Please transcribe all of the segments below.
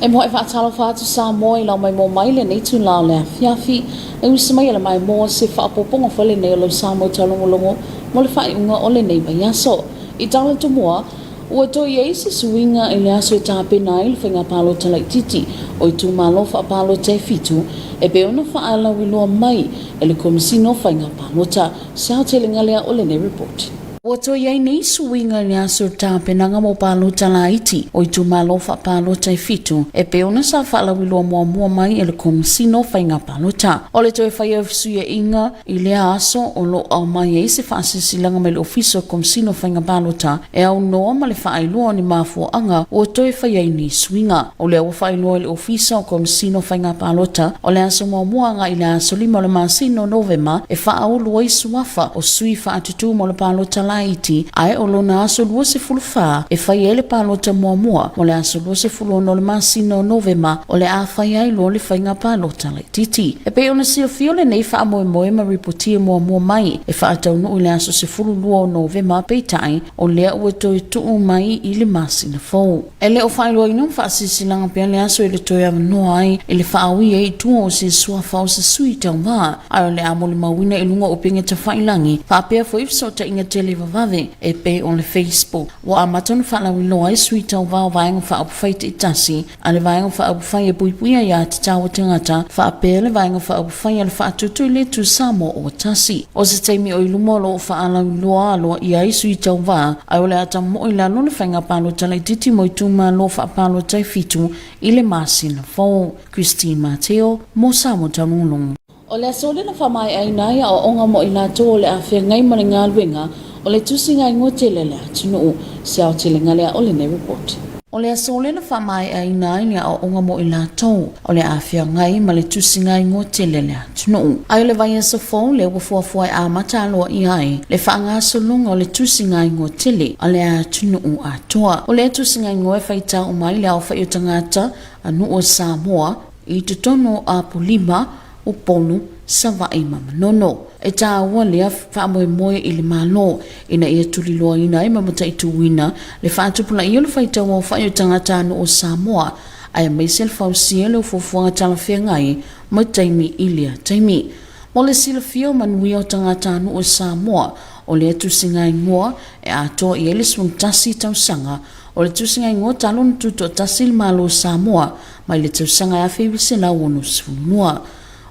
E moe faatalofa atu Samoa i lau maimoa mai lenei itula o le afiafi. E usi mai e le maimoa se faaopoopoga foi lenei o lau Samoa taulogologo mo le faaiuga o lenei vaiaso. I tala tumua, ua toe i ai se suiga i le aso e tapena ai le faiga palota laitiiti o itumalo faapalota e fitu e pei ona faalauiloa mai e le Komesina o Faiga Palota. Se aotelega lea o lenei report. Ua toe i ai nei suiga i le aso o tapenaga mo palota laiti o itumalo faapalota e fitu e pei ona sa faalauiloa muamua mai e le Komesina o Faiga Palota. O le toe faia o fesuiaiga i lea aso o lo o aumai ai se faasilasilaga mai le Ofisa o Komesina o Faiga Palota e aunoa ma le faailoa o ni mafuaaga ua toe faia ai nei suiga. O lea ua faailoa e le Ofisa o Komesina o Faiga Palota o le aso muamua agai i le aso 5 o le masina o Novema e faaulu ai suafa o sui faatutu mo le palota laiti, ae o lona aso 24 e fai ai le palota muamua mo le aso 26 o le masina o Novema o le a fai ai loa le faiga palota laitiiti. E pei ona silafia o lenei faamoemoe ma ripotia muamua mai e faataunuu i le aso 12 o Novema, peitai o lea ua toe tuu mai i le masina fou. E le o faailoaina ma faasilasilaga pea le aso i le toe avanoa ai i le faaui ai i tua o se suafa o se sui tauva, ae o le a molimauina i luga o upega tafailagi faapea foi fesootaiga televavave e pei o le Facebook. Ua amata ona faalauiloa ai sui tauva o Vaega Faaupufai taitasi a le Vaega Faaupufai e Puipuia Aia Tatau a Tagata faapea le Vaega Faaupufai a le Faatutu i le Itu Samoa ua Tasi. O se taimi o i luma o lo o faalauiloa aloaia ai sui tauva, ae o le a tamoe i lalo le faiga palota laitiiti mo itumalo faapalota e fitu i le masina fou. Christine Mateo, mo Samoa Taulogologo. O le aso lea na faamaeaina ai aoaoga mo i latou o le a feagai ma le galuega o le tusiga igoa tele a le atunuu. Se aotelega lea o lenei report. O le aso lea na faamaeaina ai le aoaoga mo i latou o le a feagai ma le tusiga igoa tele a le atunuu. Ae o le vaiaso fou lea ua fuafua e amata aloaia ai le faagasologa o le tusiga igoa tele a le atunuu atoa. O lea tusiga igoa e faitau uma ai le aofai o tagata a nuu o Samoa i totonu o Apolima, Upolu, Savaii ma Manono. E tāua lea faamoemoe i le Malo ina ia tuliloaina ai ma mataituina le faatupulaia o le faitau aofai o tagatanuu o Samoa aemaise le fausia le fuafuaga talafeagai mai taimi i lea taimi. Mo le silafia o manuia o tagatanuu o Samoa, o lea tusiga igoa e atoa i ai le 11 tausaga o le tusiga igoa talu ona tutoatasi le Malo o Samoa mai le tausaga 1962.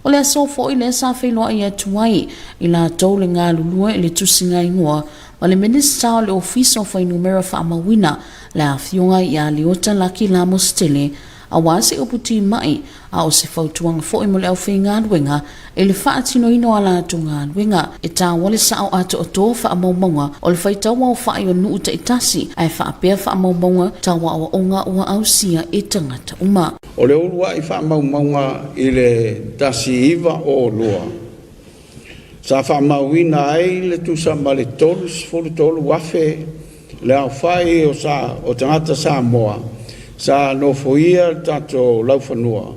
O le aso foi lea sa feiloai atu ai i latou le galulue i le tusiga igoa ma le Minisita o le Ofisa o Fuainumera Faamauina, le Afioga ia Leota Laki Lamositele, aua se upu timai a o se fautuaga foi mo le aufaigaluega i le faatinoina o a latou galuega. E taua le sao atoatoa o faamaumauga o le faitau aofai o nuu taitasi ae faapea faamaumauga tau aoaoga ua ausia e tagata uma. O le uluai faamaumauga i le 1902, sa faamauina ai le tusa ma le 33,000 le aofai o tagata Samoa sa nofoia le tatou laufanua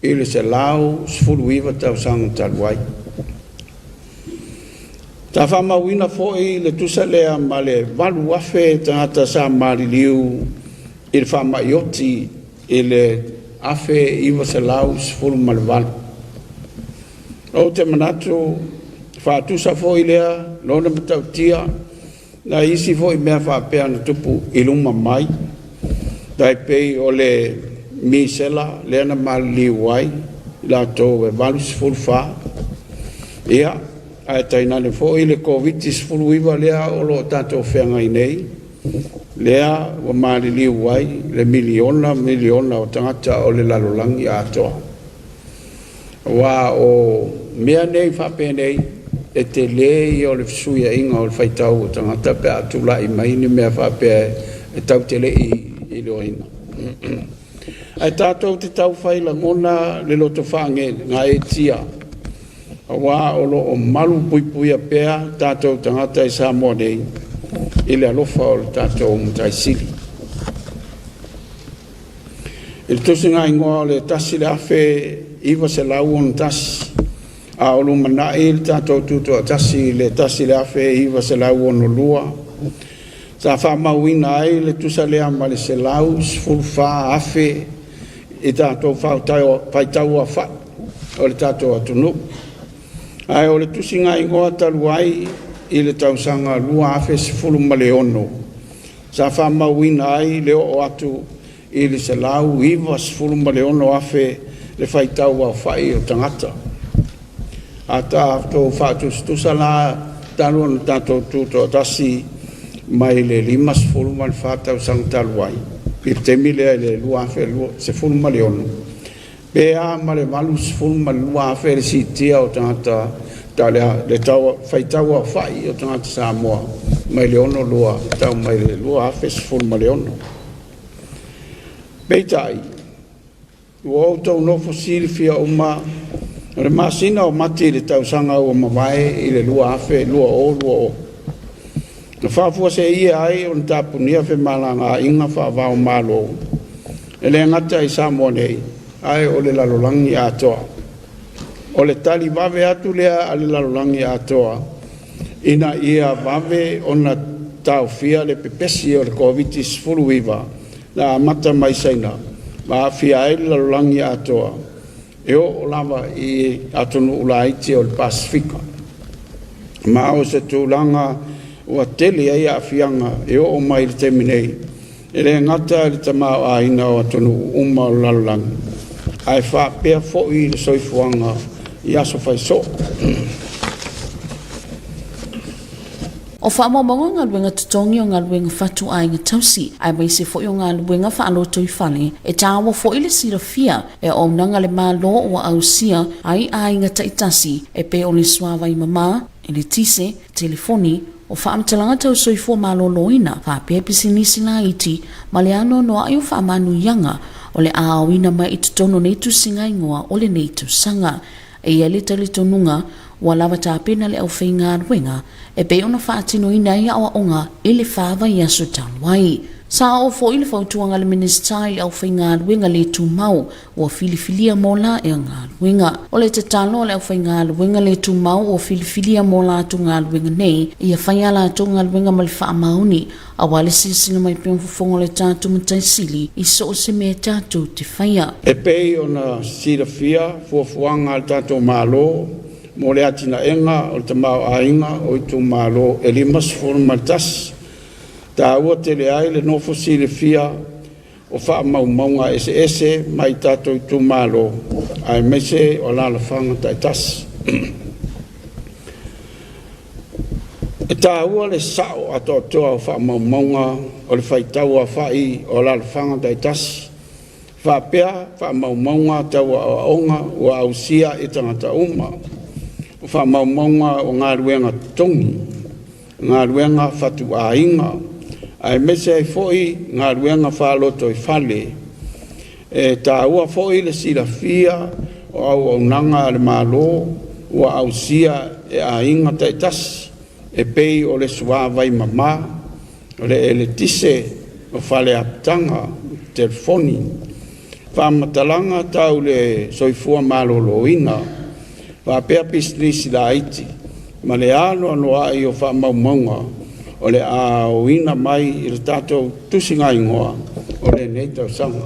i le 119 tausaga talu ai. Sa faamauina foi le tusa lea ma le 8,000 tagata sa maliliu i le faamai oti i le 1918. Ou te manatu faatusa foi lea lona matautia na isi foi mea faapea na tupu i luma mai, tai pei o le misela lea na maliliu ai latou e 84, ia, ae tainane foi le Koviti-19 lea o lo o tatou feagai nei, lea ua maliliu ai le miliona miliona o tagata o le lalolagi atoa. Aua o mea nei faapenei, e tele ia o le fesuiaiga o le faitau o tagata pe a tulai mai ni mea faapea e tatou te le i iloaina. Ae tatou te taufai lagona le loto faagaeetia, aua o lo o malu puipuia pea tatou tagata i Samoa nei i le alofa o le tatou Matai Sili. I le tusiga igoa o le 1961, a o lumanai le tatou tutoatasi i le 1962, sa faamauina ai le tusa lea ma le 114,000 i tatou faitauaofai o le tatou atunuu. Ae o le tusigaigoa talu ai i le tausaga 2016, sa faamauina ai le oo atu i le 196,000 le faitauaofai o tagata. A tatou faatusatusa la talu ona tatou tutoatasi mai le 54 tausaga talu ai i le taimi lea i le 2016, pe a ma le 82,000 le siitia o tagata le faitauaofai o tagata Samoa mai le 62 e tau mai le 2016. Peitai, ua outou nofo silafia uma o le masina o Mati i le tausaga ua mavae i le 2020, na faafuaseia ai ona tapunia femalagaaiga faava o Malo e le gata i Samoa nei, ae o le lalolagi atoa. O le tali vave atu lea a le lalolagi atoa ina ia vave ona taofia le pepesi o le Koviti-19 na amata mai Saina ma aafia ai le lalolagi atoa e oo lava i atunuu laiti o le Pasefika. Ma o se tulaga ua tele ai aafiaga e oo mai i le taimi nei, e le gata i le tamaoaiga o atunuu uma o le lalolagi, ae faapea foi le soifuaga i aso fai soo. O faamaumauga o galuega totogi o galuega fatuaiga tausi, aemaise foi o galuega faalotoifale, e taua foi le silafia e auaunaga a le Malo ua ausia ai aiga taitasi e pei o le suavai mama, eletise, telefoni, o faamatalaga tau soifua maloloina faapea pisinisi laiti ma le anoanoai o faamanuiaga o le a aoina mai i totonu o nei tusiga igoa o lenei tausaga. E i ai le talitonuga ua lava tapena le aufaigaluega e pei ona faatinoina ai aoaoga i le vaiaso talu ai. Sa oo foi le fautuaga a le Minisita i le aufaigaluega le tumau ua filifilia mo la ea galuega. O le tatalo a le aufaigaluega le tumau ua filifilia mo latou galuega nei, ia fai a latou galuega ma le faamaoni, aua le silasila mai pea o fofoga o le tatou Matai Sili i so o se mea tatou te faia. E pei ona silafia fuafuaga a le tatou Malo mo le atinaega o le tamaoaiga o itumalo e 51, taua tele ai le nofo silafia o faamaumauga eseese mai tatou itumalo aemaise o alaalafaga taitasi. E taua le sao atoatoa o faamaumauga o le faitauaofai o alaalafaga taitasi faapea faamaumauga tau aoaoga ua ausia e tagata uma, o faamaumauga o galuega totogi, galuega fatuaiga, aemaise ai foi galuega faalotoifale. E taua foi le silafia o auaunaga a le Malo ua ausia e aiga taitasi e pei o le suavai mama, o le eletise, o fale apitaga, telefoni, faamatalaga tau le soifua maloloina, faapea pisinisi laiti ma le anoanoai o faamaumauga o le a aoina mai i le tatou tusigaigoa o lenei tausaga.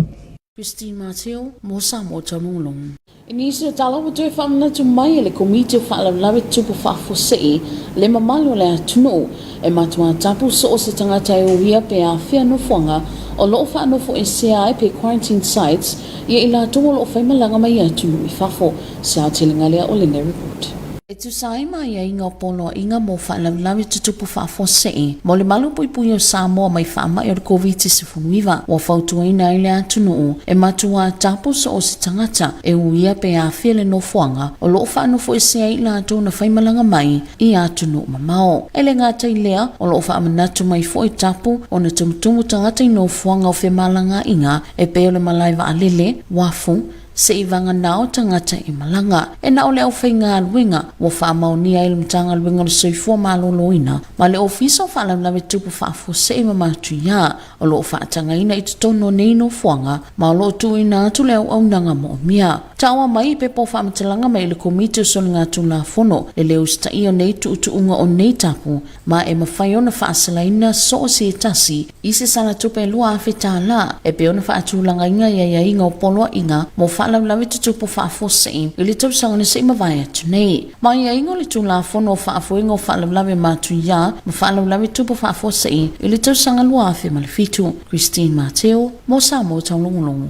Christine Martell mo Samoa Taulogologo. I nisi o tala ua toe faamanatu mai e le Komiti o Faalavelave Tutupu Faafuasei le mamalu o le atunuu e matuā tapu so o se tagata e uia pe afea nofoaga o lo o faanofoesea ai pe quarantine sites ia i latou o lo o faimalaga mai i atunuu i fafo. Se aotelega lea o lenei report. E tusa ai ma aiaiga o poloaiga mo faalavelave tutupu faafuasei mo le malu puipui o Samoa mai faamai o le Koviti-19, ua fautuaina ai le atunuu e matuā tapu so o se tagata e uia pe afea le nofoaga o lo o faanofoesea ai i latou na faimalaga mai i atunuu mamao. E le gata i lea, o lo o faamanatu mai foi tapu ona tumutumu tagata i nofoaga o femalagaaiga e pei o le malae vaalele, uafu, Seivagana o tagata e malaga. E na o le aufaigaluega ua faamaonia ai le Matagaluega o le Soifua Maloloina ma le Ofisa o Faalavelave Tupu Faafuasei ma Matuia o lo o faatagaina i totonu o nei nofoaga ma o lo o tuuina atu le auaunaga moomia. Taua mai i pepa o faamatalaga mai i le Komiti o Soligatulafono le le usitaia o nei tuutuuga o nei tapu ma e mafai ona faasalaina so o se tasi i se sala tupe $2,000 e pei ona faatulagaina i aiaiga o poloaiga mo faalavelave tutupu faafuasei i le tausaga na se i mavae atu nei. Ma aiaiga o le Tulafono o Faafoega o Faalavelave Matuia ma Faalavelave Tupu Faafuasei i le tausaga 2007. Christine Mateo, mo Samoa Taulogologo.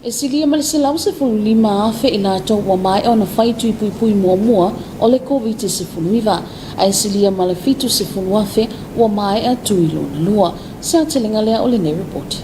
E silia ma le 115,000 i latou ua maea ona fai tui puipui muamua o le Koviti-19, ae silia ma le 70,000 ua maea tui lona lua. Se aotelega lea o lenei ripoti.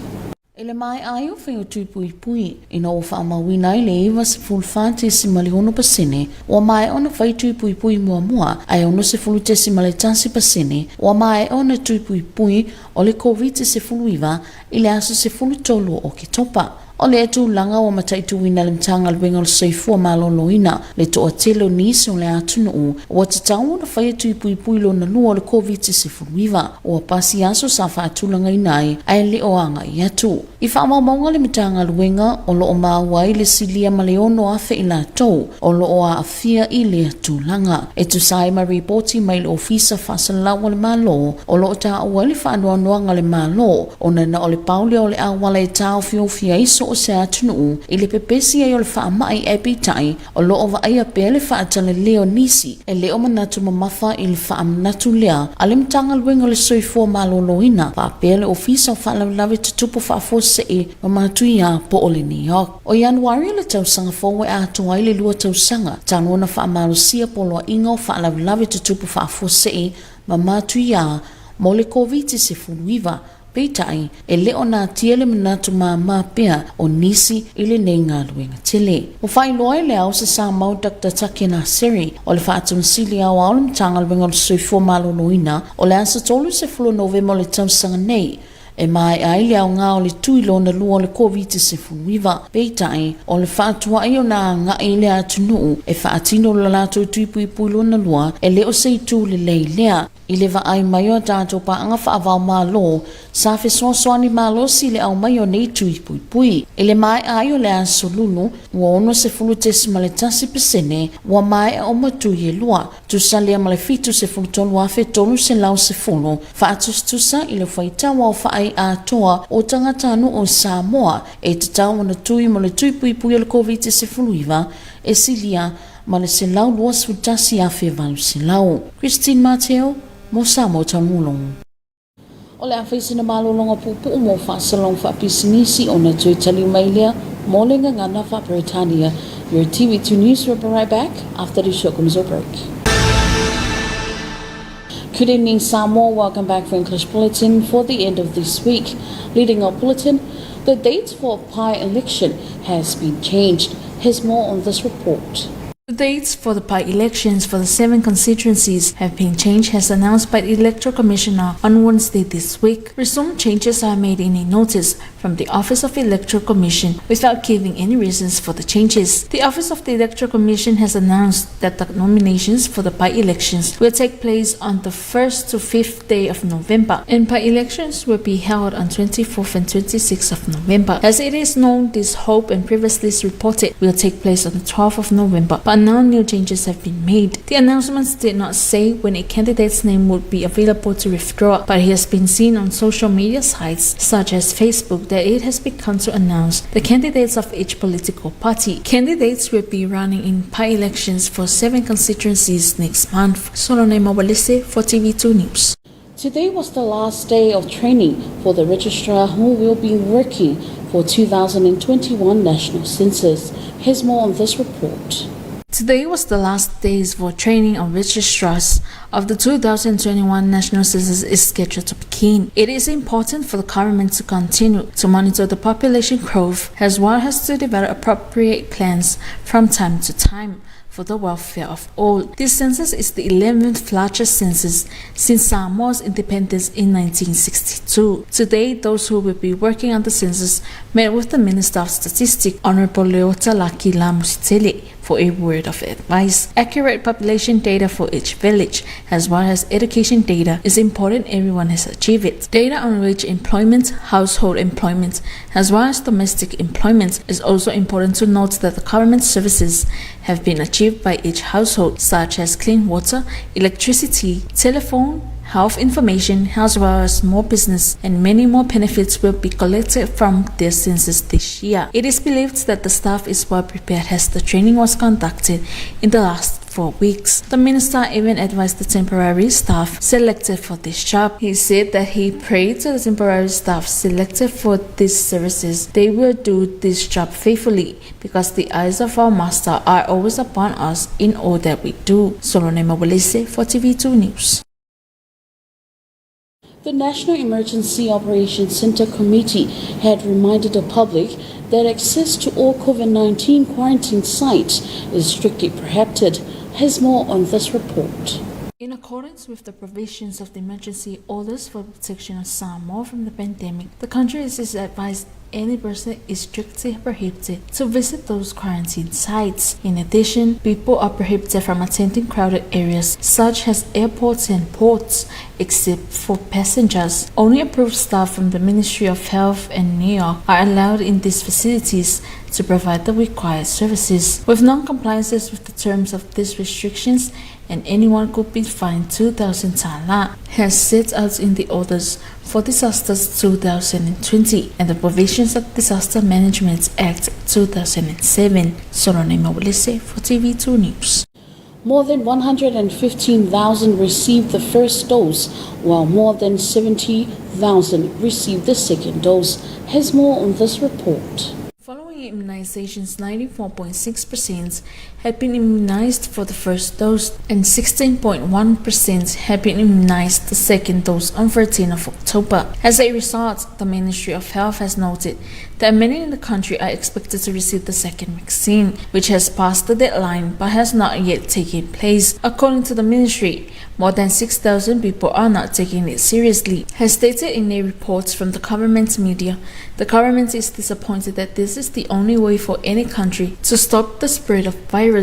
I le maea ai o fai o tui puipui, ina ua faamauina ai le 94.6% ua maea ona fai tui puipui muamua, ae 60.1% ua maea ona tui puipui o le Koviti-19 i le aso 13 o Oketopa. O lea tulaga ua mataituina e le Matagaluega o le Soifua Maloloina le toatele o nisi o le atunuu ua tatau ona faia tui puipui lona lua o le Koviti-19. Ua pasi aso sa faatulagaina ai ae le o agai atu. I faamaumauga a le Matagaluega, o lo o maua ai le silia ma le 6,000 i latou o lo o aafia i lea tulaga. E tusa ai ma ripoti mai le Ofisa Faasalalau a le Malo, o lo o taua ai le faanoanoaga a le Malo ona na o le pau lea o le auala e taofiofi ai so o se atunuu i le pepesi ai o le faamai ae peitai o lo o vaaia pea le faatalale o nisi e le o manatu mamafa i le faamanatu lea a le Matagaluega o le Soifua Maloloina faapea le Ofisa o Faalavelave Tutupu Faafuasei ma Matuia po o le NEOC. O Ianuari o le tausaga fou e atoa ai le 2 tausaga talu ona faamalosia poloaiga o faalavelave tutupu faafuasei ma matuia mo le Koviti-19, peitai, e le o natia le manatu māmā pea o nisi i lenei galuega tele. Ua faailoa e le Ao se Samau Doctor Take Naseri o le Faatonisili Aoao o le Matagaluega o le Soifua Maloloina o le aso 30 Novema o le tausaga nei, e maea ai le aoga o le tui lona lua o le Koviti-19. Peitai, o le faatuai ona agai i le atunuu e faatino lo latou tui puipui lona lua, e le o se itu lelei lea. I le vaai mai o a tatou paaga faavaomalo, sa fesoasoani malosi i le aumai o nei tui puipui. I le maea ai o le aso Lulu, ua 60.1% ua maea uma tui e lua, tusa lea ma le 73,310 faatusatusa i le faitau aofai atoa o tagatanuu o Samoa e tatau ona tui mo le tui puipui o le Koviti-19 e silia ma le 121,800. Christine Mateo mo Samoa Taugolongo. O le a fai sina malologa puupuu mo faasalaga faapisinisi ona toe taliu mai lea mo le gagana faa-Peretania. Your TV2 News will be right back after this short commercial break. Good evening, Samoa. Welcome back for English Bulletin for the end of this week. Leading our bulletin, the date for by-election has been changed. Here's more on this report. The dates for the by-elections for the 7 constituencies have been changed as announced by the Electoral Commissioner on Wednesday this week. Resumed changes are made in a notice from the Office of Electoral Commission without giving any reasons for the changes. The Office of the Electoral Commission has announced that the nominations for the by-elections will take place on the 1st to 5th day of November, and by-elections will be held on 24th and 26th of November. As it is known, this hope and previously reported will take place on the 12th of November, but now new changes have been made. The announcements did not say when a candidate's name would be available to withdraw, but it has been seen on social media sites such as Facebook that it has begun to announce the candidates of each political party. Candidates will be running in by-elections for 7 constituencies next month. Solone Mawalese for TV2 News. Today was the last day of training for the registrar who will be working for 2021 National Census. Here's more on this report. Today was the last days for training of registrars of the 2021 National Census is scheduled to begin. It is important for the government to continue to monitor the population growth as well as to develop appropriate plans from time to time. for the welfare of all. This census is the 11th largest census since Samoa's independence in 1962. Today, those who will be working on the census met with the Minister of Statistics, Honorable Leota Laki Lamositele, for a word of advice. Accurate population data for each village, as well as education data, is important everyone has achieved it. Data on wage employment, household employment, as well as domestic employment is also important to note that the government services have been achieved by each household, such as clean water, electricity, telephone, health information, as well as more business and many more benefits will be collected from this census this year. It is believed that the staff is well prepared as the training was conducted in the last 4 weeks. The minister even advised the temporary staff selected for this job. He said that he prayed to the temporary staff selected for these services they will do this job faithfully because the eyes of our master are always upon us in all that we do. Solone Mawalese for TV2 News. The National Emergency Operations Center Committee had reminded the public that access to all COVID-19 quarantine sites is strictly prohibited. Has more on this report. In accordance with the provisions of the emergency orders for protection of Samoa from the pandemic, the country is advised any person is strictly prohibited to visit those quarantine sites. In addition, people are prohibited from attending crowded areas such as airports and ports, except for passengers. Only approved staff from the Ministry of Health and NEOC are allowed in these facilities to provide the required services. With non-compliances with the terms of these restrictions, and anyone could be fined 2,000 tala, has set out in the orders for Disasters 2020 and the provisions of Disaster Management Act 2007. Solone Mawalese for TV2 News. More than 115,000 received the first dose, while more than 70,000 received the second dose. Has more on this report. Following immunizations, 94.6% had been immunized for the first dose and 16.1% had been immunized the second dose on 13 of October. As a result, the Ministry of Health has noted that many in the country are expected to receive the second vaccine, which has passed the deadline but has not yet taken place. According to the ministry, more than 6,000 people are not taking it seriously. As stated in a report from the government media, the government is disappointed that this is the only way for any country to stop the spread of virus.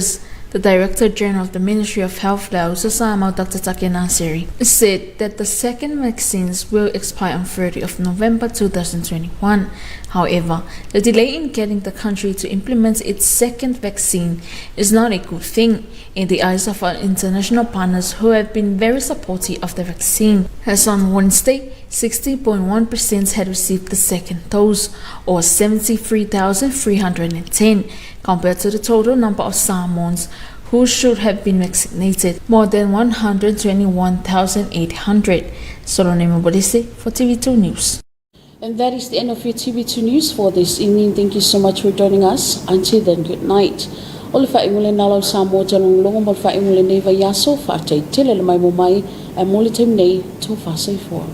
The Director General of the Ministry of Health, Leausa Sa'amau Dr. Take Naseri, said that the second vaccines will expire on 30 of November 2021. However, the delay in getting the country to implement its second vaccine is not a good thing in the eyes of our international partners who have been very supportive of the vaccine. As on Wednesday, 60.1% had received the second dose, or 73,310, compared to the total number of Samoans who should have been vaccinated, more than 121,800. Solone Mabolise for TV2 News. And that is the end of your TV2 News for this evening. Thank you so much for joining us. Until then, good night. O le faaiuga lena o lau Samoa taualogologo mo le faaiuga o lenei vaiaso, faafetai tele le maimoa mai ae mo le taimi nei, tofa soifua.